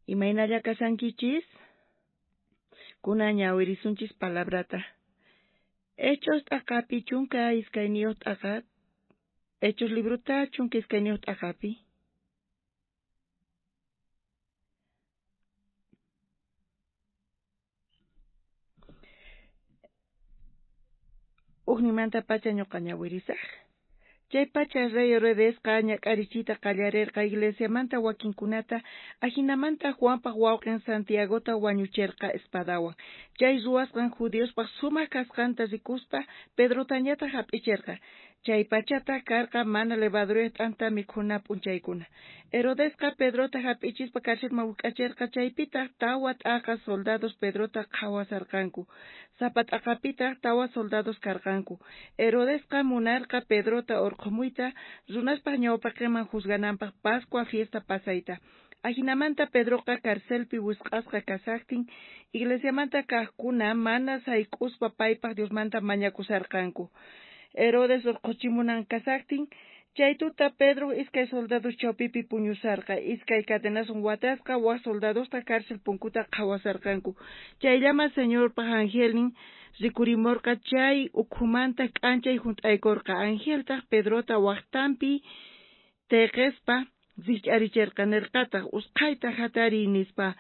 Imaynalla kashankichis? Kunan ñawirisunchis palabrata. Hechos t'aqapi 12 t'aqa. Hechos librota 12 t'aqapi. Ujnimanta pacha ñuqa ñawirisaj. Chay pacha rey Herodesqa ñak'arichiyta qallarerqa iglesiamanta wakinkunata, ajinamanta Juanpaj wawqin Santiagota wañucherqa espadawan. Chay ruwasqan judiospaj sumaq kasqanta rikuspa Pedrotañataq hap'icherqa. Chay pachataq karqa mana levadurayuq t'anta mikhuna p'unchaykuna. Herodesqa Pedrota hap'ichispa carcelman wisq'acherqa, chaypitaq 4 t'aqa soldados Pedrota qhawasarqanku. Sapa t'aqapitaq 4 soldados karqanku. Herodesqa munarqa Pedrota urqhumuyta runaspaj ñawpaqinman juzgananpaj Pascua fiesta pasayta. Ajinamanta Pedroqa carcelpi wisq'asqa kashajtin, iglesiamanta kajkuna mana sayk'uspa paypaj Diosmanta mañakusharqanku. Herodes urqhuchimunan kashajtin, chay tuta Pedro 2 soldados chawpipi puñusarqa, 2 cadenaswan watasqa, waj soldadostaj cárcel punkuta qhawasarqanku. Chayllaman Señorpaj angelnin rikurimorqa, chay ukhumanta k'anchay junt'aykorqa. Angeltaj Pedrota wajtanpi teqespa rikch'aricherqa, nerqataj: usqhayta jatariy nispa.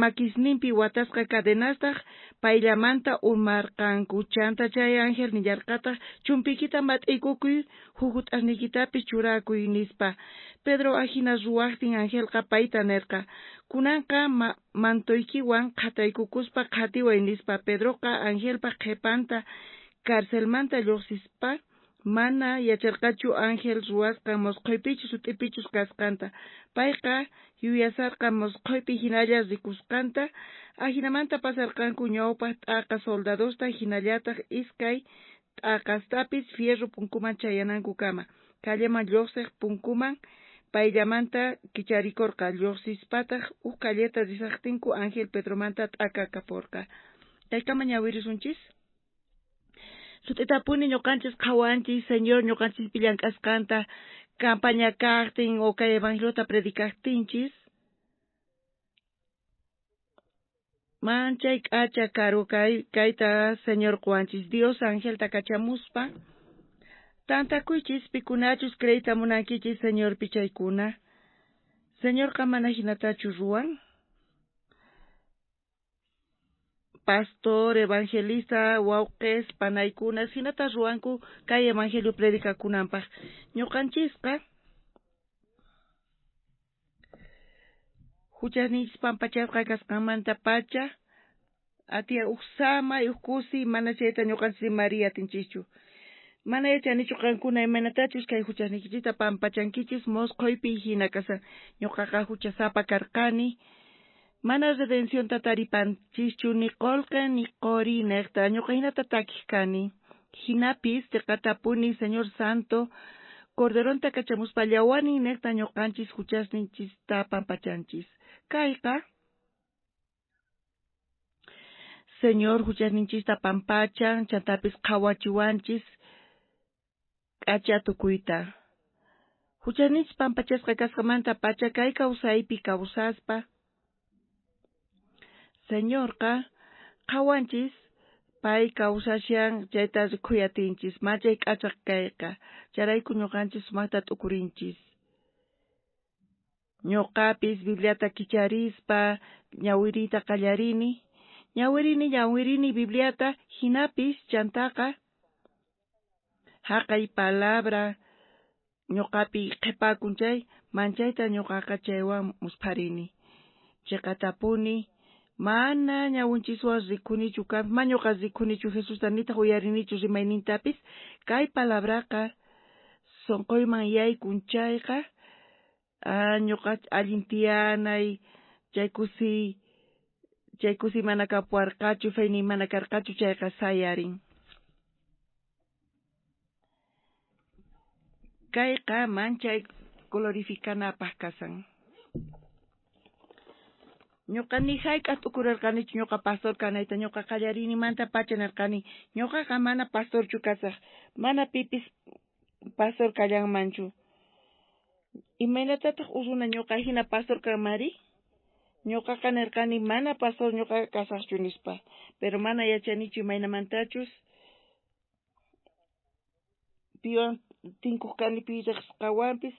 Makisninpi watasqa cadenastaj payllamanta urmarqanku. Chanta chay ángel nillarqataj: chumpiykita mat'iykukuy, jujut'asniykitapis churakuy nispa. Pedro ajina ruwajtin angelqa payta nerqa: kunanqa mantoykiwan qhataykukuspa qhatiway nispa. Pedroqa angelpaj qhepanta carcelmanta lluqsispa mana yacharqachu ángel ruwasqan mosqhoypichus sut'ipichus kasqanta. Payqa yuyasarqa mosqhoypi hinalla rikusqanta. Ajinamanta pasarqanku ñawpaj t'aqa soldadosta hinallataq 2 t'aqastapis fierro punkuman chayanankukama. Calleman lluqsiq punkuman payllamanta kicharikorqa. Lluqsispataq uj calleta risajtinku ángel Pedromanta t'akakaporqa. Kaykama ñawirisunchis. Sut'itapuni ñuqanchis qhawanchis Señor ñuqanchispi llank'asqanta campaña kaqtin o kay evangeliota predicaqtinchis. Manchay k'acha karu kayta Señor quwanchis Dios angelta kachamuspa. Tantakuychis pikunachus creeyta munankichis Señorpi chaykuna. Señorqa mana hinatachu ruwan. Pastor, evangelista, wawqis, panaykuna, hinata ruwanku kay evangelio predicakunanpaj. Ñuqanchisqa huchasninchis pampachasqa kasqanmanta pacha atiya uj samay, uj kusi, mana chayta ñuqanchis rimariy atinchischu. Mana yachanichu qankuna imaynatachus kay huchasniykichista pampachankichis mosqhoypi hina kashan. Ñuqaqa huchasapa karqani. Mana redencionta taripanchischu ni qolqe ni qori neqta. Ñuqa hinata takiq kani. Hinapis tiqatapuni Señor Santo Corderonta kachamuspa llawanin neqta ñuqanchis huchasninchista pampachanchis. Kayqa Señor huchasninchista pampachan, chantapis qhawachiwanchis k'acha tukuyta. Huchasninchis pampachasqa kasqamanta pacha kay kawsaypi kawsaspa Señorqa qhawanchis pay kawsashan chayta rikhuyatinchis, machay k'acha kayqa. Chayrayku ñuqanchis sumaqta t'ukurinchis. Ñuqapis Bibliata kicharispa ñawiriyta qallarini. Ñawirini, ñawirini Bibliata, hinapis chantaqa haqay palabra ñuqapi qhipakun chay manchayta ñuqaqa chaywan muspharini. Chiqatapuni mana ñawinchiswan rikunichu, mana ñuqa rikunichu Jesusta nitaq uyarinichu rimaynintapis. Kay palabraqa sunquyman yaykun chayqa ñuqa allin tiyanay, chay kusiy mana kapuwarqachu, feyniy mana karqachu chayqa sayarin. Kayqa manchay glorificanapaj kashan. Ñuqa ni hayk'aq t'ukurarqanichu ñuqa pastor kanayta, ñuqa qallarinimanta pacha nirqani, ñuqaqa mana pastorchu kasaj, mana pipis pastor kallanmanchu. Imaynatataq uj runa ñuqa hina pastor kanmari? Ñuqaqa nirqani mana pastor ñuqa kasaqchu nispa, pero mana yachanichu imaynamantachus piwan tinkuq kani pi riqsisqawanpis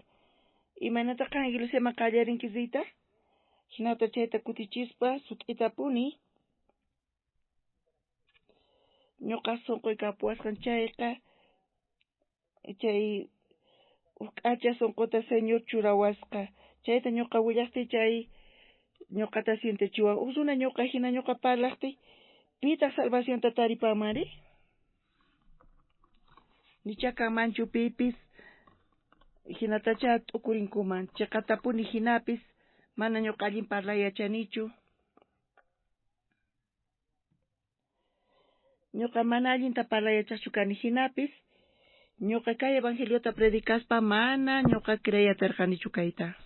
imaynata qan iglesiaman qallarinki riyta, hinata chayta kutichispa sut'itapuni ñuqa sunquy kapuwasqan chayqa chay uj k'acha sunquta Señor churawasqa, chayta ñuqa willaqtiy chay ñuqata sientechiwan uj runa ñuqa hina ñuqa parlaqtiy pitaq salvacionta taripanmanri? Nicha kanmanchu pipis hinatacha t'ukurinkuman chiqatapuni hinapis mana ñuqa allin parlay yachanichu. Ñuqa mana allinta parlay yachaqchu kani hinapis ñuqa kay evangeliota predicaspa mana ñuqa creey atirqanichu kayta.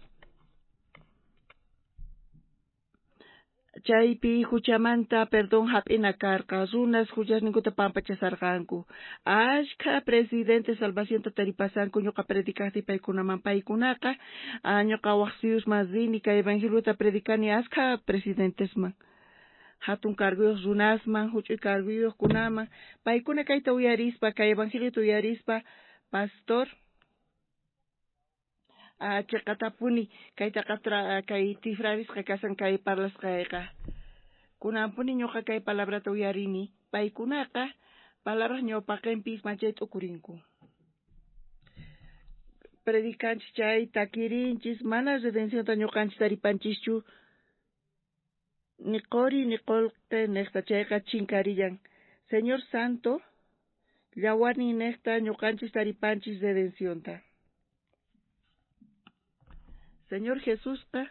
Chaypi huchamanta perdón hap'ina karqa, runas huchasninkuta pampachasarqanku. Ashkha presidente salvacionta taripasanku ñuqa predicaqtiy paykunaman paykunaqa ñuqa waq suyusman rini kay evangeliota predicani ashkha presidentesman. Hatun carguyuq runasman, huch'uy carguyuqkunaman, paykuna kayta uyarispa, kay evangeliota uyarispa, pastor chiqatapuni kaytaqa kay tifrarisqa kasan kay parlasqayqa. Kunanpuni ñuqa kay palabrata uyarini, paykunaqa palabras ñawpaqinpis manchay t'ukurinku. Predicanchis chay takirinchis, mana redencionta ñuqanchis taripanchischu, ni qori ni qullqi niqta chayqa chinkarillan. Señor Santo, llawarnin niqta ñuqanchis taripanchis redencionta. Señor Jesusqa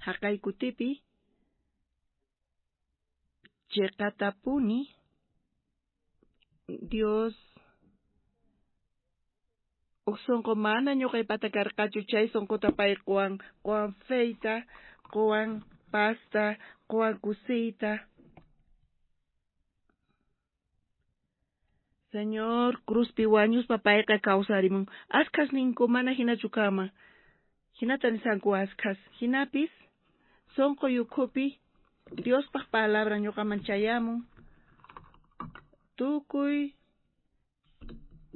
haqay kutipi chiqatapuni Dios uj sunqu mana ñuqaypata karqachu chay sunquta pay quwan, quwan feyta, quwan pasta, quwan kusiyta. Señor cruzpi wañuspa payqa kawsarimun. Ashkhas ninku mana hinachu kanman. Hinata nisanku ashkhas. Hinapis sunquy ukhupi Diospaq palabra ñuqaman chayamun. Tukuy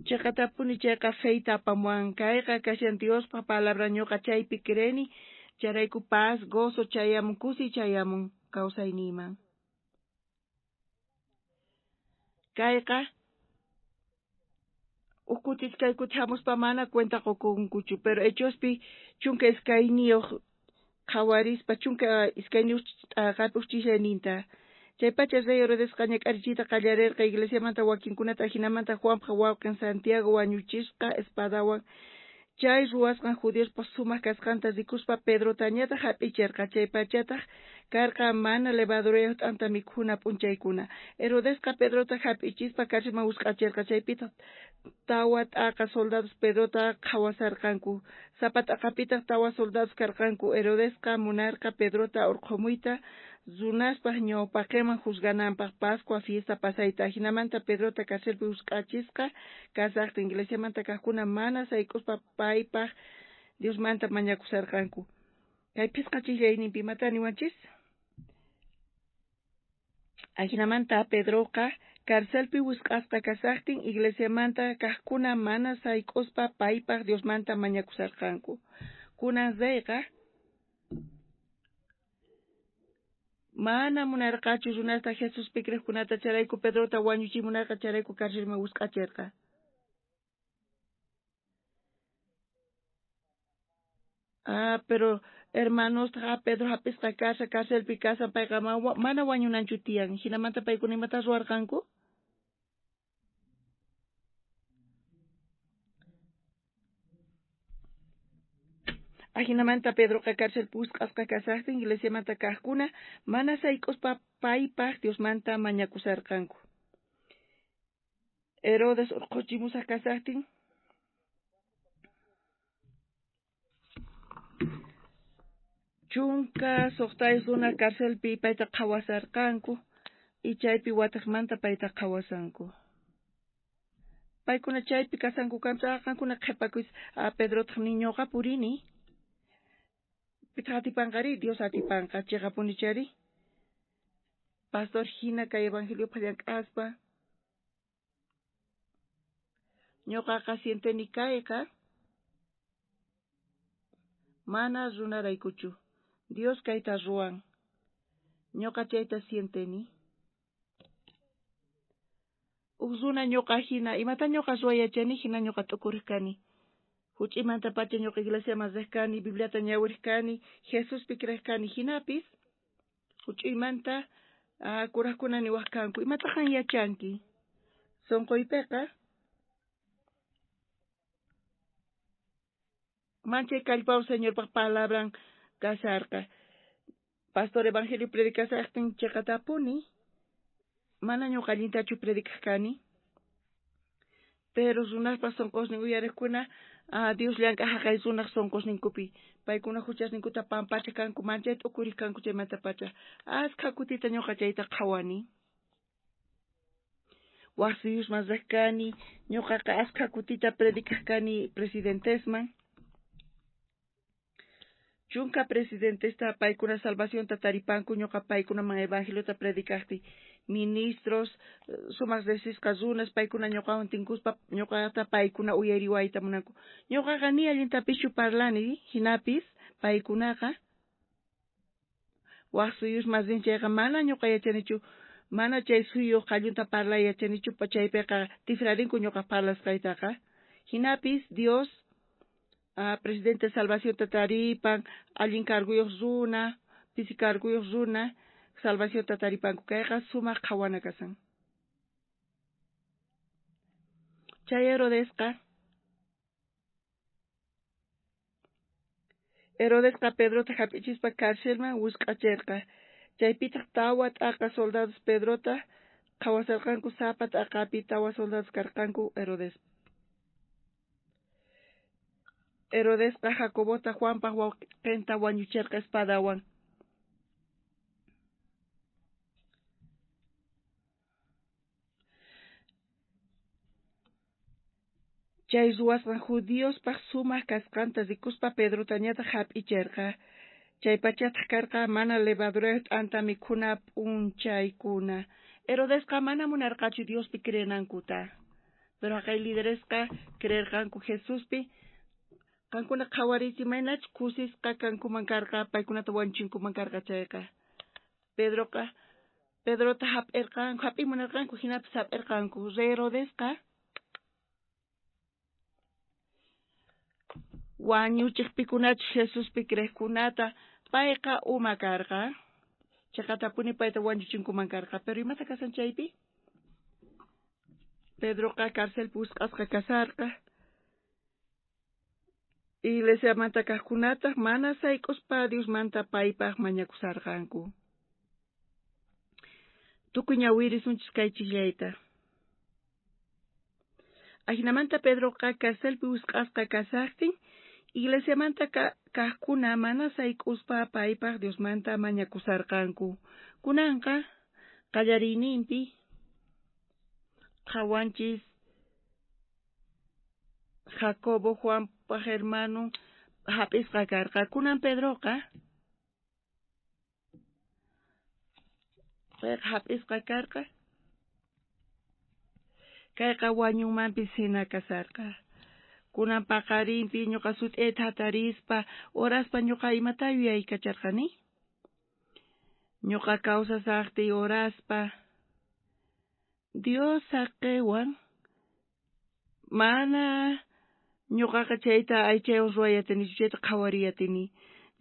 chiqatapuni chayqa feyta apamuwan. Kayqa kashan Diospaq palabra ñuqa chaypi creeni. Chayrayku paz, gozo chayamun, kusiy chayamun kawsayniyman. Kayqa uj kuti iskay kuti hamuspa mana cuenta qukunkuchu, pero Hechospi 12 qhawarispa 12 t'aqapi uj ch'isiyninta. Chaypacha rey Herodesqa ñak'arichiyta qallarirqa iglesiamanta wakinkunata ajinamanta Juanpaq wawqin Santiago wañuchisqa espadawan. Chay ruwasqan judiospaq sumaq kasqanta rikuspa Pedrotañataq hap'ichirqa. Chaypachataq karqa mana levadurayuq t'anta mikhuna p'unchaykuna. Herodesqa Pedrota hap'ichispa carcelman wisq'achirqa. Chaypitaq tawa t'aqa soldados Pedrota qhawasarqanku. Sapa t'aqapitaq tawa soldados karqanku. Herodesqa munarqa Pedrota urqhumuyta runaspaq ñawpaqinman juzgananpaq Pascua fiesta pasayta. Ajinamanta Pedrota carcelpi wisq'achisqa kasaqtin iglesiamanta kaqkuna mana sayk'uspa paypaq Diosmanta mañakusarqanku. Kay phisqa ch'isiyninpi imata niwanchis? Ajinamanta Pedroqa carcelpi wisq'asqa kasaqtin iglesiamanta kaqkuna mana sayk'uspa paypaq Diosmanta mañakusarqanku. Kunan reyqa mana munarqachu runasta Jesuspi creqkunata chayrayku Pedrota wañuchiy munarqa chayrayku carcelman wisq'achirqa. Pero hermanostaq Pedro hap'isqa kasha carcelpi kasan payqa mana wañunanchu tiyan. Hinamanta paykuna imata ruwarqanku? Ajinamanta Pedroqa carcelpi wisq'asqa kasaqtin iglesiamanta kaqkuna mana sayk'uspa paypaq Diosmanta mañakusarqanku. Herodes urqhuchimusaq kasaqtin 16 runa carcelpi payta qhawasarqanku y chaypi wataqmanta payta qhawasanku. Paykuna chaypi kasanku kamsa qankuna qhipakuy Pedrotaq ni ñuqa purini. Pitaq atipanqari? Dios atipanqa, cheqapunichari. Pastor hina kay evangeliopaq llank'aspa ñuqaqa sienteni kayqa mana runaraykuchu. Dios kayta ruwan. Ñuqa chayta sienteni. Uj runa ñuqa hina, imata ñuqa ruway yachani hina ñuqa t'ukuriq kani. Huch'imantapacha ñuqa iglesiaman riq kani, Bibliata ñawiriq kani, Jesuspi creeq kani, hinapis huch'uymanta kuraqkuna niwaq kanku, imataq qan yachanki? Sunquypiqa manchay kallpawan Señorpaq palabran kasharqa. Pastor evangelio predicashaqtin chiqatapuni mana ñuqa allintachu predicaq kani. Pero runaspa sunqusnin uyariqkuna Dios llank'aq haqay runaq sunqusninkupi. Paykuna huchasninkuta pampachaq kanku, manchay t'ukuriq kanku chaymantapacha. Askha kutita ñuqa chayta qhawani. Wak suyusman riq kani, ñuqaqa askha kutita predicaq kani presidentesman. 10 presidentesta paykuna salvacionta taripanku, ñuqa paykunaman evangeliota predicaqti. Ministros, sumaq riqsisqa runas, paykuna ñuqawan tinkuspa, ñuqata paykuna uyariwayta munanku. Ñuqaqa ni allintapischu parlani, hinapis paykunaqa wak suyusman rin chayqa mana ñuqa yachanichu, mana chay suyuq qallunta parlay yachanichu, chaypiqa tifrarinku ñuqa parlasqaytaqa. Hinapis Dios presidente salvacionta taripan, allin carguyuq runa, pisi carguyuq runa, salvacionta taripanku. Kayqa sumaq qhawana kasan. Chay Herodesqa Pedrota hap'ichispa carcelman wisq'achirqa. Chaypitaq 4 t'aqa soldados Pedrota qhawasarqanku, sapa t'aqapi 4 soldados karqanku Herodes. Herodesqa Jacobota Juanpaq wawqinta wañuchirqa espadawan. Chay ruwasqan judiospaq sumaq kasqanta rikuspa Pedrotañataq hap'ichirqa. Chay pachataq karqa mana levadurayuq t'anta mikhuna p'unchaykuna. Herodesqa mana munarqachu Diospi creenankuta. Pero haqay lideresqa creerqanku Jesuspi. Qankuna qhawariychik imaynachus kusisqa kankuman karqa, paykunata wañuchinkuman karqa chayqa. Pedrota hap'irqanku, hap'iy munarqanku, hinapis hap'irqanku. Rey Herodesqa wañuchiq pikunachus Jesuspi creeqkunata, payqa uma karqa. Chiqatapuni payta wañuchinkuman karqa. Pero imata kasan chaypi? Pedroqa carcelpi wisq'asqa kasarqa. Iglesiamanta kaqkunataq mana sayk'uspa Diosmanta paypaq mañakusarqanku. Tukuy ñawirisunchis kay chiqllayta. Ajinamanta Pedroqa carcelpi wisq'asqa kasaqtin, iglesiamanta kaqkuna mana sayk'uspa paypaq Diosmanta mañakusarqanku. Kunanqa qallariyninpi qhawanchis Jacobo Juanpaq hermano hap'isqa karqa. Kunan Pedroqa payqa hap'isqa karqa. Kayqa wañunmanpis hina kasarqa. Kunan paqarinpi ñuqa sut'ita hatarispa oraspa ñuqa imata yuyaykacharqani. Ñuqa kawsasaqti oraspa Dios saqiwan mana ñuqaqa chayta aychaywan ruwayatinichu, chayta qhawariyatini.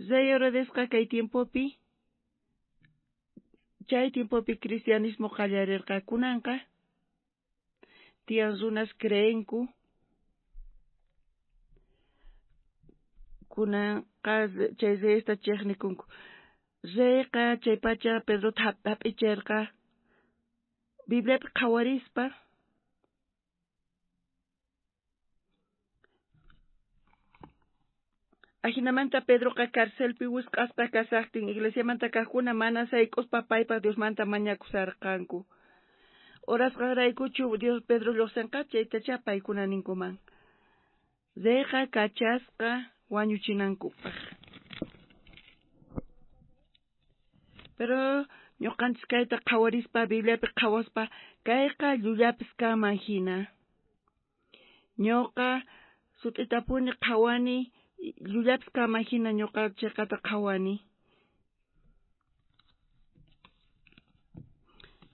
Rey Herodesqa kay tiempopi, chay tiempopi cristianismo qallarirqa. Kunanqa tiyan runas creenku. Kunanqa chay reyesta chiqnikunku. Reyqa chay pacha Pedrota hap'ichirqa. Bibliapi qhawarispa Ajinamanta Pedroqa carcelpi wisq'asqa kasaqtin, iglesiamanta kaqkuna mana sayk'uspa paypaq Diosmanta mañakusarqanku. Orasqanraykuchu Dios Pedro lluqsinqa, chaytachá paykuna ninkuman. Reyqa kachasqa wañuchinankupaq. Pero ñuqanchis kayta qhawarispa, Bibliapi qhawaspa, kayqa llullapis kanman hina. Ñuqa sut'itapuni qhawani, llullapis kanman hina ñuqa chiqata qhawani.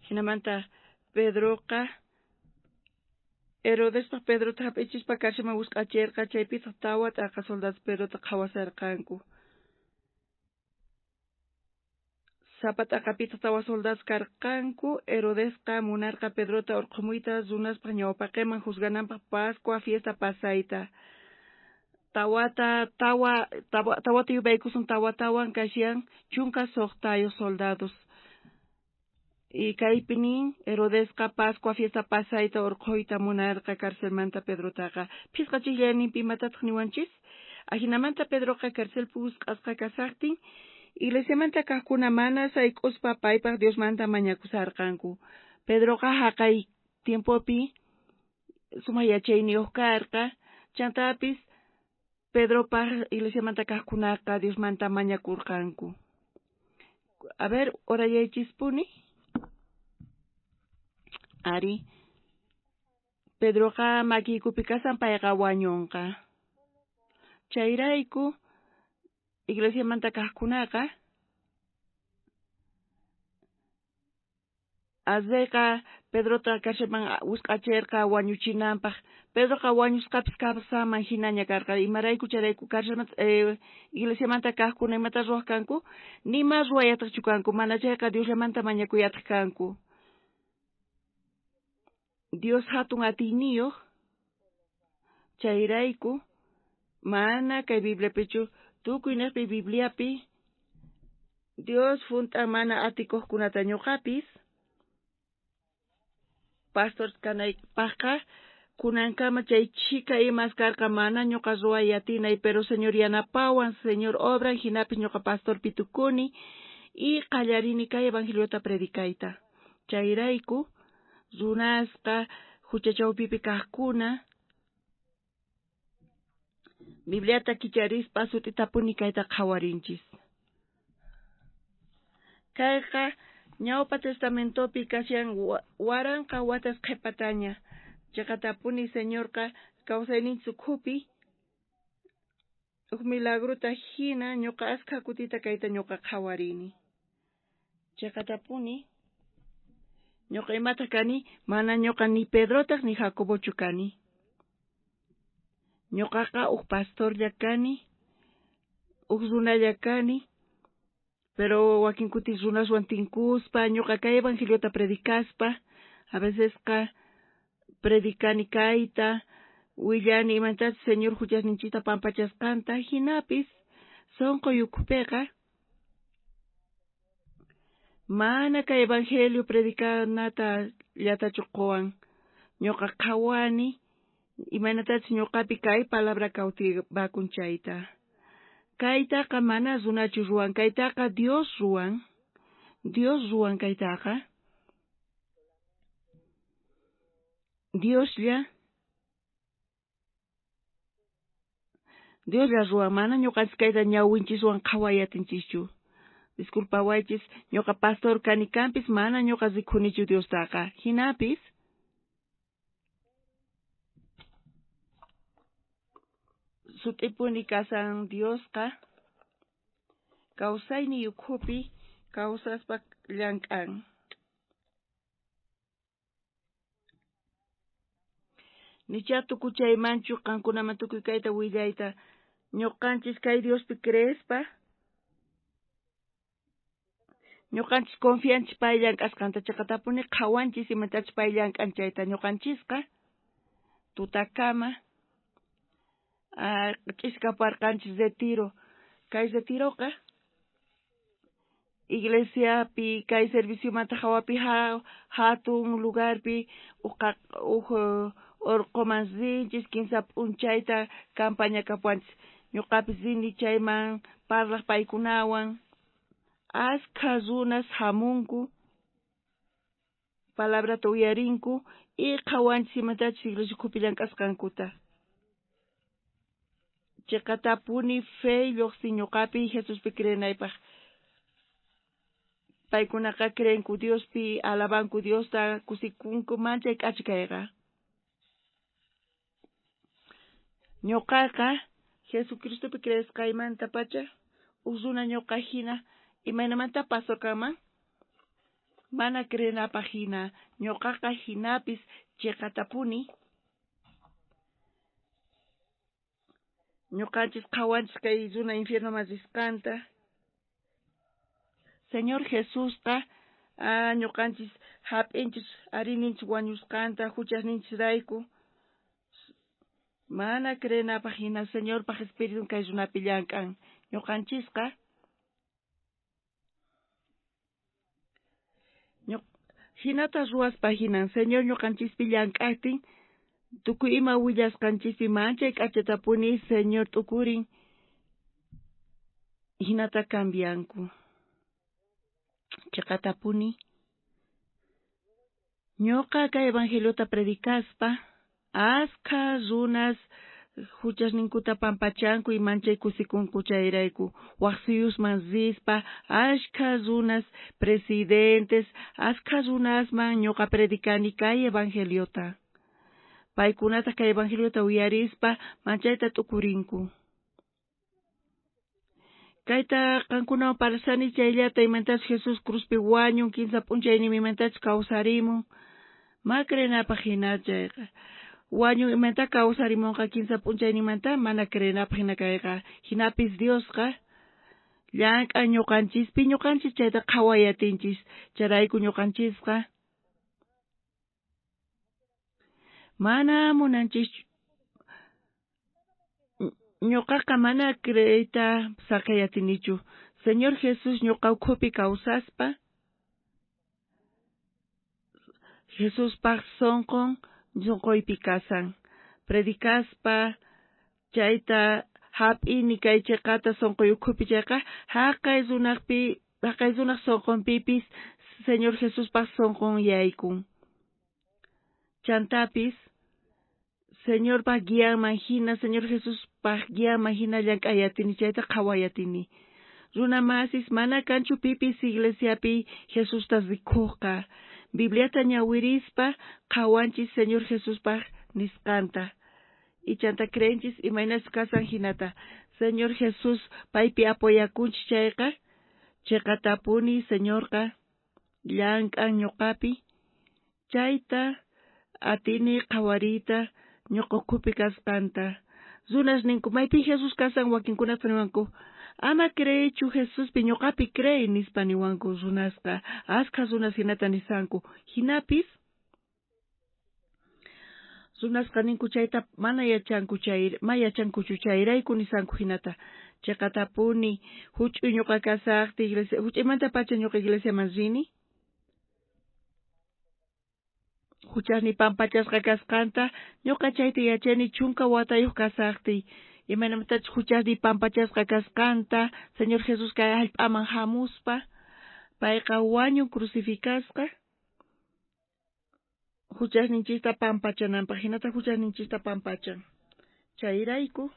Hinamanta Pedroqa Herodespaj Pedrota hap'ichispa carcelman wisq'acherqa, chaypitaq tawa t'aqa soldados Pedrota qhawasarqanku. Sapa t'aqapitaq tawa soldados karqanku. Herodesqa munarqa Pedrota urqhumuyta runaspaj ñawpaqinman juzgananpaj Pascua fiesta pasayta. Tawata yupaykusun tawatawan kashan 16 soldados. Y kaypi nin Herodesqa Pascua fiesta pasayta urqhuyta munarqa carcelmanta Pedrotaqa. Phisqa chijllayninpi imatataq niwanchis? Ajinamanta Pedroqa carcelpi wisq'asqa kasaqtin, iglesiamanta kaqkuna mana sayk'uspa paypaq Diosmanta mañakusarqanku. Pedroqa haqay tiempopi sumaq yachayniyuq karqa, chantapis Pedropaq iglesiamanta kaqkunaqa Diosmanta mañakurqanku. A ver, orallaychispuni. Ari, Pedroqa makiykupi kasan payqa wañunqa. Chayrayku iglesiamanta kaqkunaqa Azreyqa Pedrota carcelman wisq'acherqa wañuchinanpaq. Pedroqa wañusqapis kawsaman hinaña karqa. Imarayku chayrayku carcelmanta iglesiamanta kaqkuna imata ruwaq kanku? Nima ruwayataqchu kanku, mana chayqa Diosllamanta mañakuyataq kanku. Dios hatun atiyniyuq, chayrayku mana kay Bibliapichu tukuy niqpi Bibliapi Dios junt'an mana atikuqkunata ñuqapis pastor kanaypaqqa kunankama chay chhika imas karqa mana ñuqa ruway atinay, pero Señor yanapawan, Señor obran, hinapis ñuqa pastorpi tukuni y qallarini kay evangeliota predicayta. Chayrayku runasqa hucha chawpipi kaqkuna Bibliata kicharispa sut'itapuni kayta qhawarinchis. Kayqa Ñawpa Testamentopi kashan waranqa watas qhipataña. Chiqatapuni Señorqa kawsayninchis ukhupi huk milagrota hina ñuqa askha kutita kayta ñuqa qhawarini. Chiqatapuni ñuqa imataq kani, mana ñuqa ni Pedrotaq ni Jacobochu kani. Ñuqaqa huk pastorlla kani, huk runalla kani, pero wakin kutis runaswan tinkuspa, ñuqa kay evangeliota predicaspa, a vecesqa predicani kayta, willani imantachus Señor huchasninchikta pampachasqanta, hinapis sunquy ukhupiqa mana kay evangelio predicanata llatachu quwan. Ñuqa qhawani imaynatachus ñuqapi kay palabra kawtivakun chayta. Kaytaqa mana runachu ruwan, kaytaqa Dios ruwan. Dios ruwan kaytaqa. Dioslla ruwan, mana ñuqanchis kayta ñawinchiswan qhaway atinchischu. Disculpawaychis, ñuqa pastor kani kanpis, mana ñuqa rikhunichu Diostaqa. Hinapis sut'ipuni kasan Diosqa kawsayniy ukhupi kawsaspa llank'an. Nicha tukuchaymanchu qankunaman tukuy kayta willayta. Ñuqanchis kay Diospi creespa, ñuqanchis confianchis pay llank'asqanta, chiqatapuni qhawanchis imatachus pay llank'an chayta. Ñuqanchisqa tutakama ch'iskaparqanchis retiro. Kay retiroqa iglesiapi kay serviciomanta hawapi hatun lugarpi huk urquman rinchis 15 p'unchayta campaña kapuanchis. Ñuqapis rini chayman parlaq paykunawan. Askha runas hamunku, palabrata uyarinku y qhawanchis imatachus iglesia ukhupi llank'asqankuta. Chiqatapuni fe lluqsin ñuqapi Jesuspi creenaypaq. Paykunaqa creenku Diospi, alabanku Diosta, kusikunku, manchay k'acha kayqa. Ñuqaqa Jesucristopi creesqaymantapacha uj runa ñuqa hina imaynamanta pastor kanman? Mana creenapaj hina, ñuqaqa hinapis chiqatapuni. Ñuqanchis qhawanchis kay runa infiernoman risqanta. Señor Jesusqa ñuqanchis hap'inchis arininchis wañusqanta huchasninchisrayku. Mana creenapaj hina Señorpaj Espiritun kay runapi llank'an. Ñuqanchisqa hinata ruwaspa hinan Señor ñuqanchispi llank'aqtin tukuy ima willasqanchispi manchay k'achatapuni Señor t'ukurin hinata cambianku. Chiqatapuni ñuqa kay evangeliota predicaspa askha runas huchasninkuta pampachanku y manchay kusikunku chayrayku wak suyusman rispa askha runas presidentes askha runasman ñuqa predicani kay evangeliota. Paykunataq kay evangeliota uyarispa manchayta t'ukurinku. Kayta qankunawan parlasani chayllata imantachus Jesús cruzpi wañun kinsa p'unchayninmi imantachus kawsarimun. Ma creenapaj hina chayqa. Wañun imanta kawsarimunqa kinsa p'unchaynimanta mana creenapaj hina kayqa. Hinapis Diosqa llank'an ñuqanchispi ñuqanchis chayta qhawayatinchis chayrayku ñuqanchisqa mana munanchischu. Ñuqaqa mana creeyta saqiyatinichu. Señor Jesús ñuqa ukhupi kawsaspa Jesuspaj sunqun sunquypi kasan. Predicaspa chayta hap'ini kay chiqata sunquy ukhupi chayqa haqay runaqpi haqay runaq sunqunpipis Señor Jesuspaj sunqun yaykun. Chantapis Señorpaj guianman hina, Señor Jesuspaj guianman hina llank'ayatini chayta qhawayatini. Runa masis mana kanchu pipis iglesiapi Jesusta rikuqqa. Bibliata ñawirispa qhawanchis Señor Jesuspaj nisqanta. Y chanta creenchis imaynas kasan hinata. Señor Jesús paypi apoyakunchis chayqa chiqatapuni Señorqa llank'an ñuqapi chayta atini qhawariyta ñuqa ukhupi kasqanta. Runas ninku maypi Jesús kasan wakinkunata niwanku ama creeychu Jesuspi ñuqapi creey nispa niwanku runasqa askha runas hinata nisanku. Hinapis runasqa ninku chayta mana yachanku chay ma yachankuchu chayrayku nisanku hinata. Chiqatapuni huch'uy ñuqa kasaqti iglesia huch'uymantapacha ñuqa iglesiaman rini. Huchasni pampachasqa kasqanta ñuqa chayta yachani chunka watayuq kasaqtiy. Imaynamantachus huchasni pampachasqa kasqanta Señor Jesús kay hallp'aman hamuspa payqa wañun crucificasqa huchasninchista pampachananpaq hinata huchasninchista pampachan. Chayrayku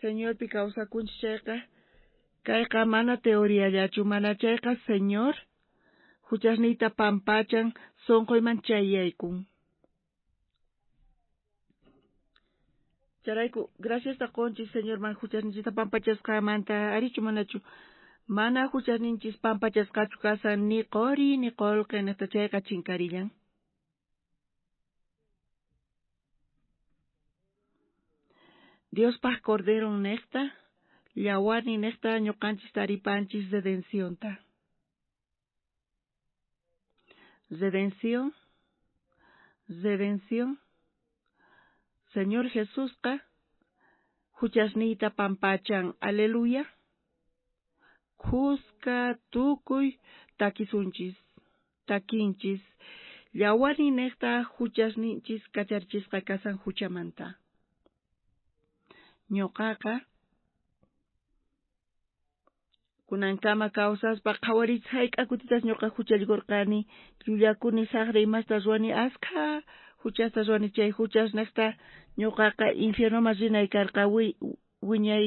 Señorpi kawsakunchis chayqa kayqa mana teoriallachu mana chayqa Señor huchasniyta pampachan sunquyman chayaykun. Chayrayku graciasta qunchis Señorman huchasninchista pampachasqamanta arichu manachu mana huchasninchis pampachasqachu kasan ni quri ni qullqi niqta chayqa chinkarillan. Diospaj Corderon niqta llawarnin niqta ñuqanchis taripanchis redencionta. Redención, redención. Señor Jesusqa huchasniyta pampachan, aleluya. Khuska tukuy takisunchis, takinchis. Llawarnin niqta huchasninchis kacharichisqa kasan huchamanta. Ñuqaqa kunankama kawsaspa qhawarichis hayk'a kutitas ñuqa huchallikurqani llullakuni saqra imasta ruwani askha huchasta ruwani chay huchas niqta ñuqaqa infiernoman rinay karqa wiñay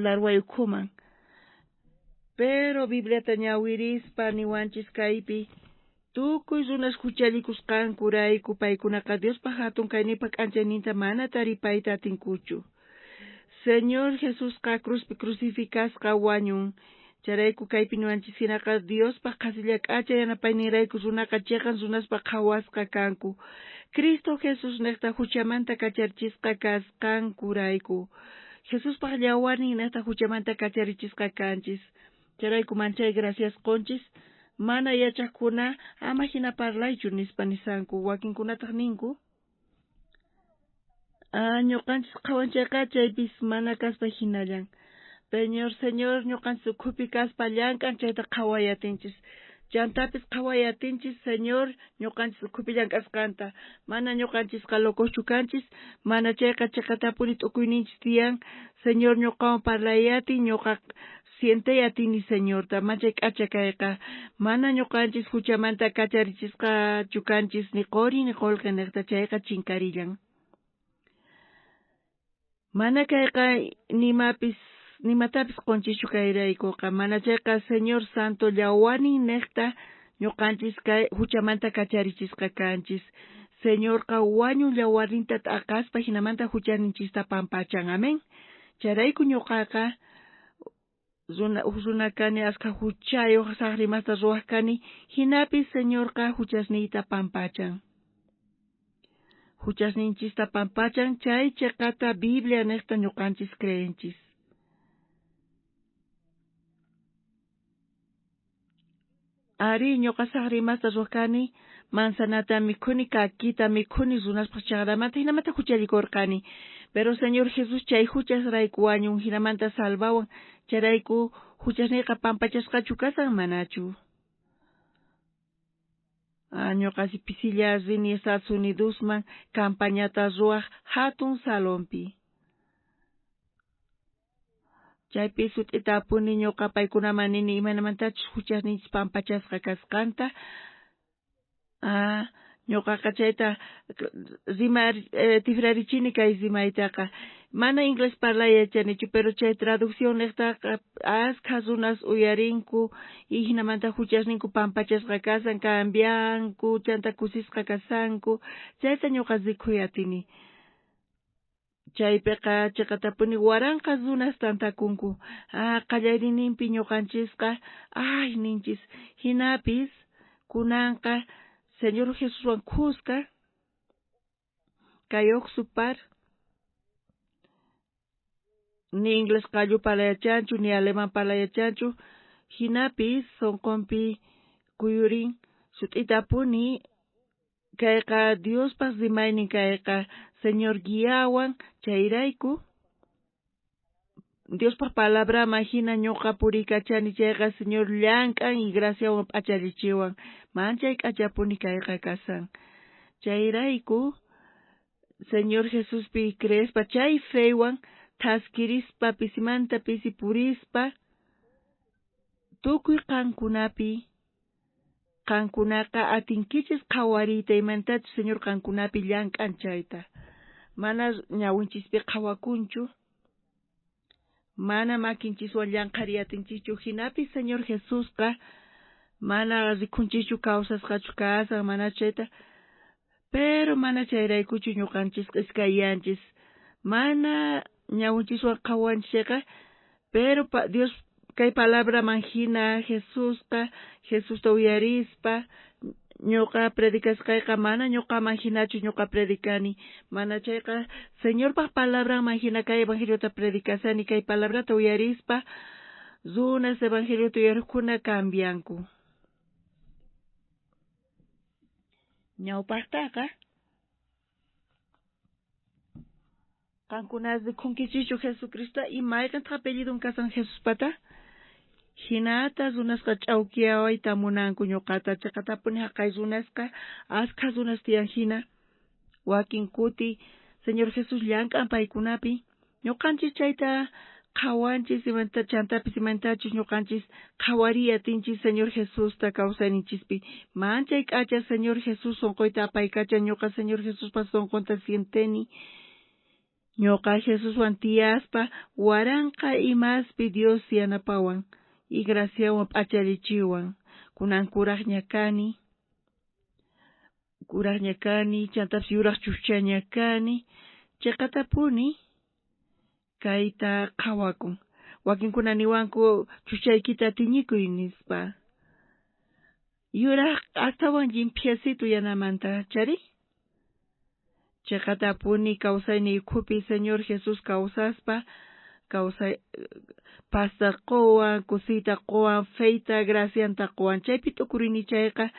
larway ukhuman. Pero Bibliata ñawirispa niwanchis kaypi tukuy runas huchallikusqankurayku paykunaqa Diospaq hatun kayninpa k'anchayninta mana taripayta atinkuchu. Señor Jesusqa cruzpi crucificasqa wañun. Chayrayku kaypi niwanchis hinaqa Diospaq qhasilla k'acha yanapayninrayku runaqa chiqan runaspa qhawasqa kanku. Cristo Jesus niqta huchamanta kacharichisqa kasqankurayku. Jesuspaq llawarnin niqta huchamanta kacharichisqa kanchis. Chayrayku manchay gracias qunchis. Mana yachaqkuna ama hina parlaychu nispa nisanku. Wakinkunataq ninku. Ñuqanchis qhawanchayqa chaypis mana kaspa hinallan. Señor, Señor, ñuqanchis ukhupi kaspa llank'an chayta qhaway atinchis. Chantapis qhaway atinchis, Señor, ñuqanchis ukhupi llank'asqanta. Mana ñuqanchisqa locoschu kanchis, mana chayqa chiqatapuni t'ukuyninchis tiyan. Señor ñuqawan parlay atin, ñuqa sientey atini Señorta, manchay k'acha kayqa. Mana ñuqanchis huchamanta kacharichisqachu kanchis, ni quri ni qullqi niqta chayqa chinkarillan. Mana kayqa nimapis nimatapis qunchischu kayraykuqa, mana chayqa Señor Santo llawarnin niqta ñuqanchis kay huchamanta kacharichisqa kanchis. Señorqa wañun llawarninta t'aqaspa hinamanta huchaninchista pampachan. Amén. Chayrayku ñuqaqa runa kani askha huchayuq saqrimasta ruwaq kani, hinapis Señorqa huchasniyta pampachan. Huchasninchista pampachan chay chiqata Biblia niqta ñuqanchis creenchis. Ari ñuqa saqrimasta ruwaq kani, manzanata mikhuni, kakita mikhuni runaspaq chaqramanta, hinamanta huchallikurqani. Pero Señor Jesús chay huchasrayku wañun, hinamanta salvawan, chayrayku huchasniyqa pampachasqachu kasan manachu. Ñuqasi pisilla rini Estados Unidosman campañata ruwaq hatun salonpi. Chaypi sut'itapuni ñuqa paykunaman nini imaynamantachus huchasninchis pampachasqa kasqanta. Ñuqaqa chayta rimar tikrarichini kay rimaytaqa. Mana inglés parlay yachanichu, pero chay traducción niqtaqa askha runas uyarinku y hinamanta huchasninku pampachasqa kasan, cambianku, chanta kusisqa kasanku. Chayta ñuqa rikuy atini. Chaypiqa chiqatapuni waranqa runas tantakunku. Qallariyninpi ñuqanchisqa ay ninchis. Hinapis kunanqa Señor Jesuswan khuska kay uqsupar ni inglés qallu parlayachanchu ni alemán parlayachanchu, hinapis sunqunpi kuyurin sut'itapuni kayqa Diospaq rimaynin kayqa Señor guiawan chayrayku Diospaq palabraman hina ñuqa puriykachani chayqa Señor llank'an y graciawan p'achallichiwan manchay k'achapuni kayqa kasan. Chayrayku Señor Jesuspi creespa chay fewan thaskirispa pisimanta pisi purispa tukuy qankunapi qankunaqa atinkichis qhawariyta imantachus Señor qankunapi llank'an chayta. Mana ñawinchispi qhawakunchu, mana makinchiswan llanqhariy atinchischu, hinapis Señor Jesusqa mana rikunchischu kawsasqachu kasan, mana chayta, pero mana chayraykuchu ñuqanchisqa iskayanchis, mana ñawinchiswan qhawanchis chayqa, pero Dios kay palabraman hina Jesusqa, Jesusta uyarispa ñuqa predicasqayqa mana ñuqaman hinachu ñuqa predicani, mana chayqa Señorpaq palabranman hina kay evangeliota predicasani, kay palabrata uyarispa runas evangeliota uyariqkuna cambianku. Ñawpaqtaqa qankuna rikhunkichikchu Jesucristo y mayqintaq apellidun kasan Jesuspata? Hinata runasqa ch'awkiyawayta munanku ñuqata, chiqatapuni haqay runasqa askha runas tiyan hina wakin kuti Señor Jesús llank'an paykunapi ñuqanchis chayta qhawanchis imanta chantapis imantachus ñuqanchis qhawariy atinchis Señor Jesusta kawsayninchispi. Manchay k'acha Señor Jesús sunquyta apaykachan ñuqa Señor Jesuspa sunqunta sienteni. Ñuqa Jesuswan tiyaspa waranqa imaspi Dios yanapawan. y graciawan p'achallichiwan. Kunan kurajña kani, chantapis yuraj chujchaña kani, cheqatapuni kayta qhawakun. Wakinkuna niwanku chuchaykita tiñikuy nispa. Yuraj astawan llimphiasitu yanamanta chari. Cheqatapuni kawsayniy ukhupi Señor Jesús kawsaspa, kawsay pasta qowan, kusiyta qowan, feyta, gracianta qowan. Chaypi t'ukurini chayqa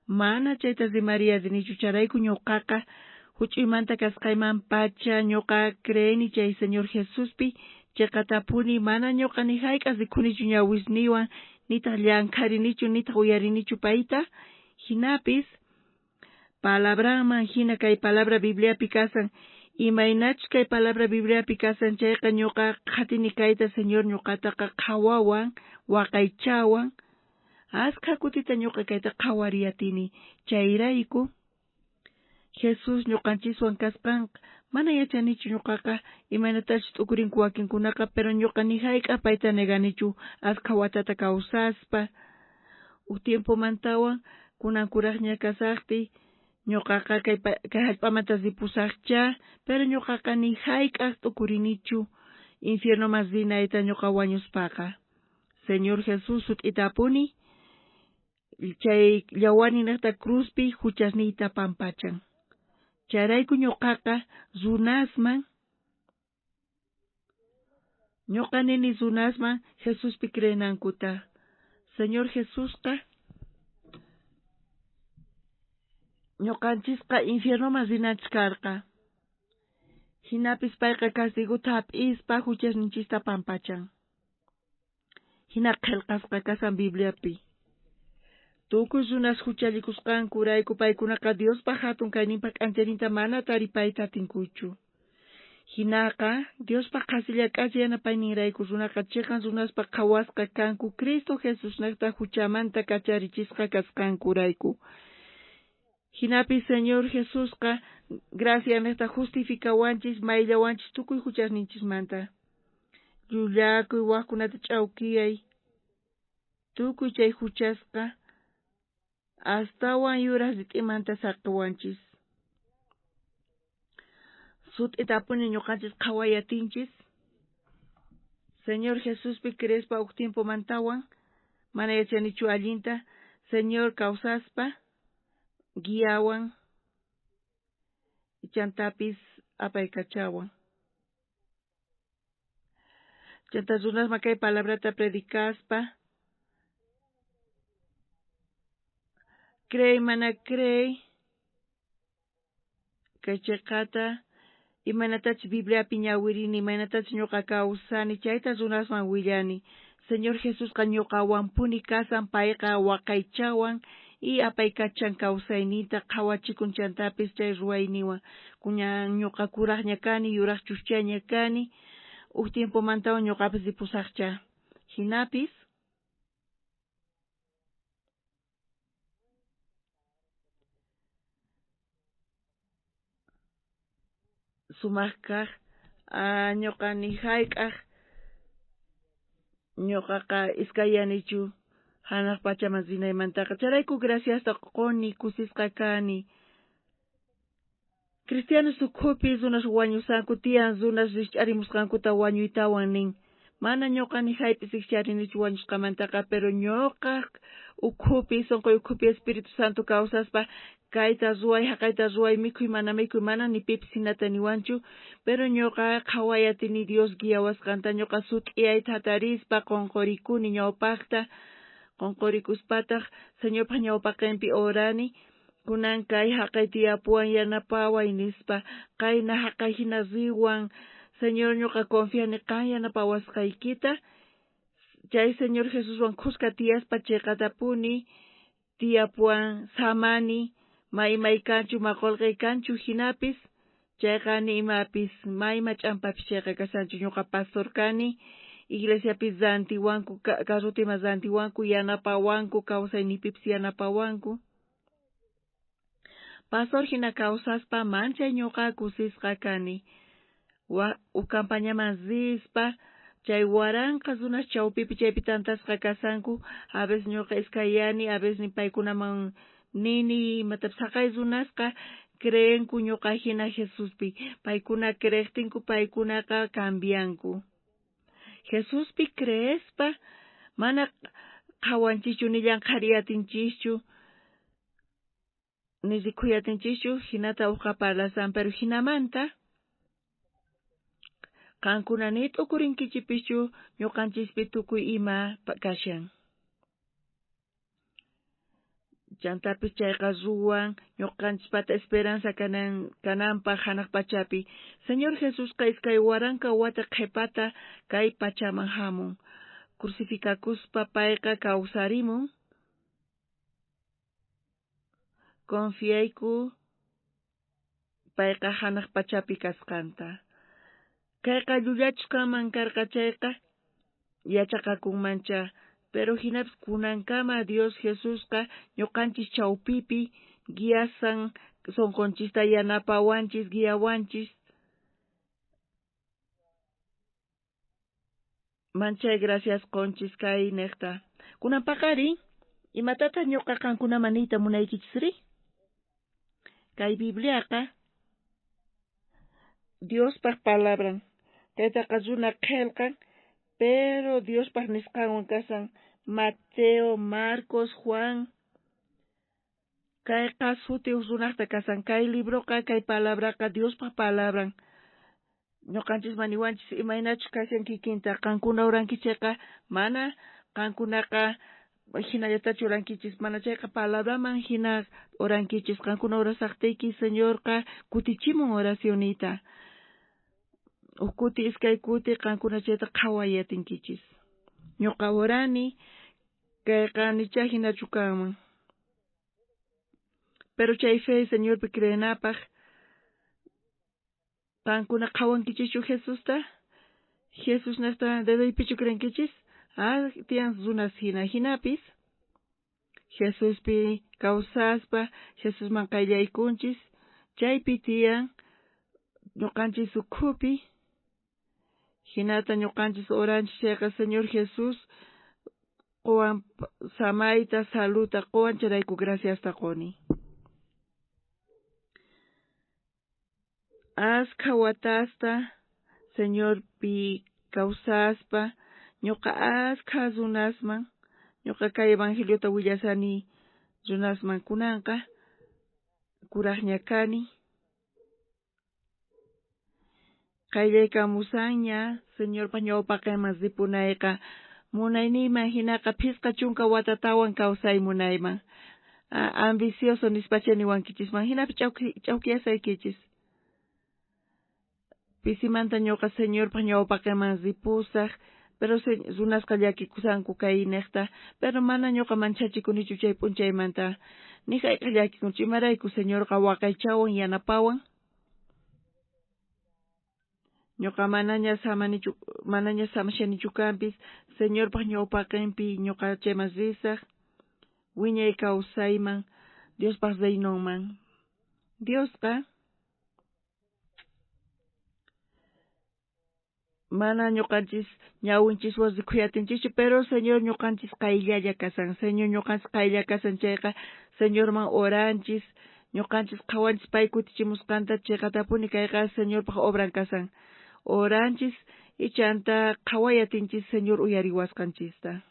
mana chayta rimariya atinichu. Chayrayku ñuqaqa huch'uymanta kasqayman pacha ñuqa creeni chay Señor Jesuspi. Cheqatapuni mana ñuqa ni hayk'aq rikunichu ñawisniywan, nitaq llankharinichu, nitaq uyarinichu payta. Hinapis palabranman hina kay palabra Bibliapi kasan, imaynachus kay palabra Bibliapi kasan chayqa ñuqa qhatini kayta Señor ñuqataqa qhawawan, waqaychawan. Askha kutita ñuqa kayta qhawariyatini. Chayrayku Jesús ñuqanchiswan kasqanqa mana yachanichu ñuqaqa imaynatachus t'ukurinku wakinkunaqa, pero ñuqa ni hayk'aq payta neganichu askha watata kawsaspa. Uj tiempomantawan kunan kurajña kasaqtiy ñuqaqa kay hallp'amanta ripusaqcha, pero ñuqaqa ni hayk'aq t'ukurinichu infiernoman rinayta ñuqa wañuspaqa. Señor Jesús sut'itapuni chay llawarninaqta cruzpi huchasniyta pampachan. Chayrayku ñuqaqa runasman, ñuqa nini runasman Jesuspi creenankuta. Señor Jesusqa ñuqanchisqa infiernoman rinanchis karqa. Hinapis payqa castigota hap'ispa huchasninchista pampachan. Hina qillqasqa kasan Bibliapi. Tukuy runas huchallikusqankurayku paykunaqa Diospa hatun kayninpa k'anchayninta mana taripayta atinkuchu. Hinaqa Diospa qhasilla k'acha yanapayninrayku runaqa chiqan runaspa qhawasqa kanku Cristo Jesusnaqta huchamanta kacharichisqa kasqankurayku. Hinapis Señor Jesusqa gracianaqta justifikawanchis, mayllawanchis tukuy huchasninchismanta. Llullakuy, wajkunata ch'awkiyay, tukuy chay huchasqa astawan yuraj rit'imanta saqiwanchis. Sut'itapuni ñuqanchis qhawayatinchis. Señor Jesuspi creespa uj tiempomantawan mana yachanichu allinta Señor kawsaspa guiawan chantapis apaykachawan. Chanta runasman kay palabrata predicaspa, creey mana creey, kay chiqata imaynatachus Bibliapi ñawirini, imaynatachus ñuqa kawsani, chayta runasman willani. Señor Jesusqa ñuqawanpuni kasan, payqa waqaychawan y apaykachan kawsayninta, qhawachikun chantapis chay ruwayniwan. Kunan ñuqa kurajña kani, yuraj chuschaña kani, uj tiempomantawan ñuqapis ripusaqcha. Hinapis sumaq kaq ñuqa ni hayk'aq ñuqaqa iskayanichu hanaq pachaman rinaymantaqa. Chayrayku graciasta quni, kusisqa kani. Cristianos ukhupi runas wañusanku tiyan, runas rikch'arimusqankuta wañuytawan nin. Mana ñuqa ni haypis rikcharinichu wañusqamantaqa, pero ñuqa ukhupi, sunquy ukhupi Espíritu Santo kawsaspa kayta ruway, haqayta ruway, mikhuy mana mikhuy, mana ni pipis hinata niwanchu, pero ñuqa qhawayatini Dios guiawasqanta, ñuqa sut'iyayta hatarispa qunqurikuni ñawpaqta, qunqurikuspataq Señorpaq ñawpaqinpi orani, kunan kay haqay tiyapuwan yanapaway nispa, qayna haqay hina riwan, Señor ñuqa confiani qan yanapawasqaykita, chay Señor Jesuswan khuska tiyaspa chiqatapuni tiyapuwan samani, maymay kanchu ma qullqiy kanchu hinapis chayqa ni imapis mayma ch'ampapis chayqa kasanchu. Ñuqa pastor kani, iglesiapi rantiwanku, carrota ima rantiwanku, yanapawanku, kawsayniypipis yanapawanku. Pastor hina kawsaspa manchay ñuqa kusisqa kani. Uj campañaman rispa Chay waranqa runas chawpipi chaypi tantasqa kasanku, a veces ñuqa iskayani, a veces paykunaman nini imatapis haqay runasqa creenku ñuqa hina Jesuspi. Paykuna creeqtinku paykunaqa cambianku. Jesuspi creespa mana qhawanchischu ni llanqhariyatinchischu ni rikhuyatinchikchu hinata uqa parlasan, pero hinamanta qankuna ni t'ukurinkichikpischu ñuqanchispi tukuy ima kashan. Chantapis chayqa ruwan ñuqanchispata esperanza kananpaq hanaq pachapi. Señor Jesusqa 2000 wata qhipata kay pachaman hamun. Crucificakuspa payqa kawsarimun. Confiayku payqa hanaq pachapi kasqanta. Kayqa llullachus kanman karqa chayqa yachaqakunmancha, pero hinapis kunankama Dios Jesusqa ñuqanchis chawpipi guiasan sunqunchista yanapawanchis guiawanchis. Manchay gracias qunchis kay niqta. Kunan paqarin imatataq ñuqa qankunaman niyta munaykichisri? Kay Bibliaqa Diospaq palabran. Kaytaqa runa qillqan, pero Diospaq nisqanwan kasan Mateo, Marcos, Juan. Kayqa sutiyuq runaqta kasan. Kay libroqa, kay palabraqa Diospaq palabran. Ñuqanchisman niwanchis imaynachus kashan kikinta. Qankuna urankichikqa mana qankunaqa hinallatachu urankichis, mana chayqa palabraman hina urankichis. Qankuna urasaqtiyki Señorqa kutichimun oracionita. Huk kuti iskay kuti qankuna chayta qhawayatinkichis. Ñuqa urani kayqa nicha hinachu kanman. Pero chay fe Señorpi creenapaq qankuna qhawankichischu Jesusta? Jesus naqta dedoypichu creenkichis? Ah, tiyan runas hina hinapis Jesuspi kawsaspa Jesusman qayllaykunchis chaypi tiyan ñuqanchis ukhupi hinata ñuqanchis oranchis chayqa Señor Jesús quwan samayta saluta quwan chayrayku graciasta quni. Askha watasta Señorpi kawsaspa ñuqa askha runasman ñuqa kay evangeliota willasani runasman kunanqa kuraqña kani. Qayllaykamusanña Señorpa ñawpaqinman ripunayqa munayniyman hinaqa 50 watatawan kawsay munayman. Ambicioso nispacha niwankichisman hinapi ch'awkiyasaykichis. Pisimanta ñuqa Señorpa ñawpaqinman ripusaq, pero runasqa llakikusanku kay niqta, pero mana ñuqa manchachikunichu chay p'unchaymanta. Ni hayk'aq llakikunchu, imarayku Señorqa waqaychawan yanapawan. Ñuqa manaña samanichu, manaña samashanichu kanpis, Señorpaq ñawpaqinpi ñuqa chayman risaq, wiñay kawsayman, Diospaq reinonman. Diosqa mana ñuqanchis ñawinchiswan rikhuyatinchikchu, pero Señor ñuqanchis qayllalla kasan. Señor ñuqanchis qaylla kasan chayqa Señorman oranchis, ñuqanchis qhawanchis pay kutichimusqanta chayqatapuni kayqa Señorpaq obran kasan. Oranchis ichanta qhawayatinchis Señor uyariwasqanchista.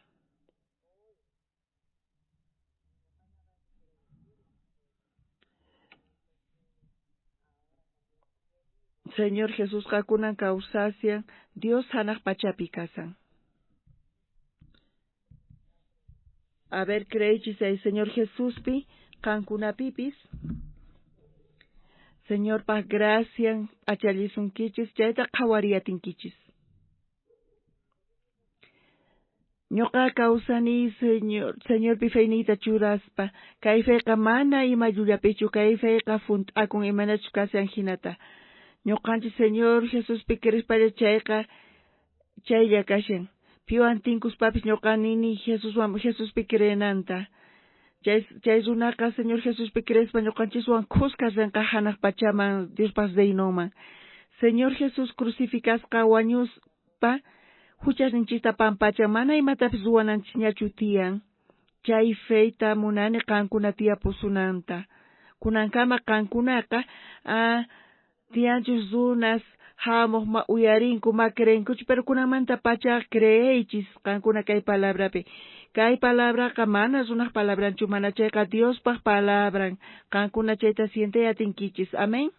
Señor Jesusqa kunan kawsasyan Dios hanaq pachapi kasan. A ver, creeychis ay Señor Jesuspi, qankunapipis. Señorpaq gracian p'achallisunkichis, chayta qhawariyatinkichis. Ñuqa kawsani Señorpi feyniyta churaspa, kay feyqa mana ima llullapichu, kay feyqa hunt'akun imaynachus kashan hinata. Ñuqanchis Señor Jesuspi creespalla chayqa chaylla kashan. Piwan tinkuspapis ñuqa nini Jesuswan Jesuspi creenanta. Chay runaqa Señor Jesuspi creespa ñuqanchiswan khuska rinqa hanaq pachaman Diospaq reinonman. Señor Jesús crucificasqa wañuspa Huchasninchista pampachan, mana imatapis ruwananchisñachu tiyan. Chay feyta munani qankuna tiyapusunanta. Kunankama qankunaqa tiyanchus runas hamuq ma uyarinku, ma creenkuchu, pero kunanmanta pacha creeychis qankuna kay palabrapi. Kay palabraqa mana runaj palabranchu, mana chayqa Diospaj palabran. Qankuna chayta sientey atinkichis. Amén.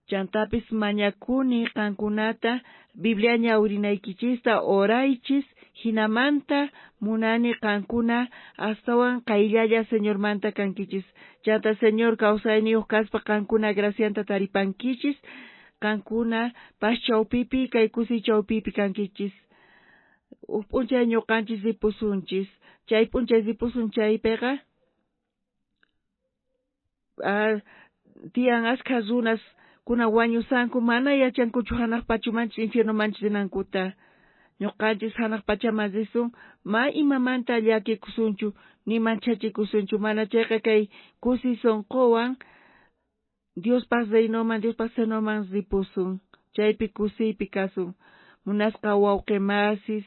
Chantapis mañakuni qankunata Biblia ñawrinaykichista oraychis, hinamanta munani qankuna astawan qayllalla Señormanta kankichis. Chanta Señor kawsayniyuq kaspa qankuna gracianta taripankichis, qankuna paz chawpipi kay kusiy chawpipi kankichis. Uj p'unchay ñuqanchis ripusunchis. Chay p'unchay ripusun chaypiqa tiyan askha runas kuna wañusanku mana yachankuchu hanaq pachamanchus infiernomanchus rinankuta. Ñuqanchis hanaq pachaman risun, ma imamanta llakikusunchu, ni manchachikusunchu, mana chayqa kay kusiy sunquwan Diospaj reinoman, Diospaj senoman ripusun, chaypi kusiypi kasun. Munasqa wawqimasis,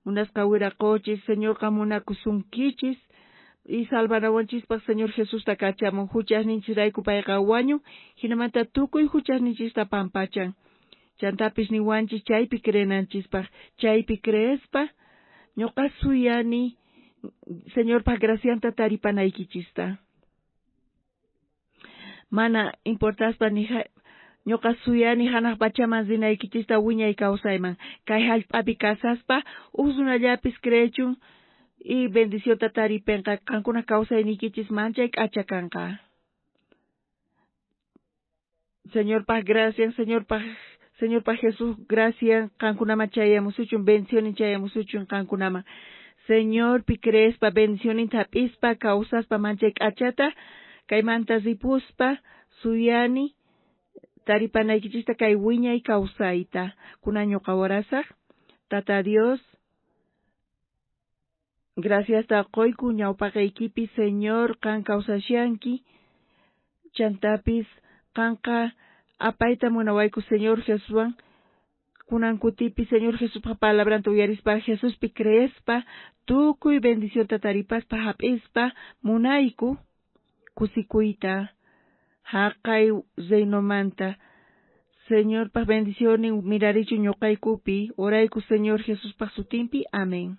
munasqa wiraqochis, Señorqa munakusunkichis, y salvanawanchispaj Señor Jesusta kachamun, huchasninchisrayku payqa wañun, hinamanta tukuy huchasninchista pampachan. Chantapis niwanchis chaypi creenanchispaj, chaypi creespa, ñuqa suyani Señorpaj gracianta taripanaykichista. Mana importaspa ni ñuqa suyani hanaq pachaman rinaykichista wiñay kawsayman. Kay hallp'api kasaspa uj runallapis creechun y bendicionta taripenqa qankuna kawsayniykichis manchay k'acha kanqa. Señorpaj gracias, Señorpaj Jesús gracias qankunaman chayamusuchun, bendicionin chayamusuchun qankunaman. Señorpi creespa, bendicionin hap'ispa, kawsaspa manchay k'achata, kaymanta ripuspa, suyani taripanaykichista kay wiñay kawsayta. Kunan ñuqa warasaq, Tata Dios, gracias ta qoyku ñawpaqaykipi, Señor, qan kawsashanki, chantapis qanqa apayta munawayku Señor Jesuswan, kunan kutipi Señor Jesuspaj palabranta uyarispa, Jesuspi creespa, tukuy bendicionta taripaspa hap'ispa, munayku kusikuyta haqay reinomanta. Señorpaj bendicionin mirarichu ñuqaykupi, orayku Señor Jesuspaj sutinpi. Amén.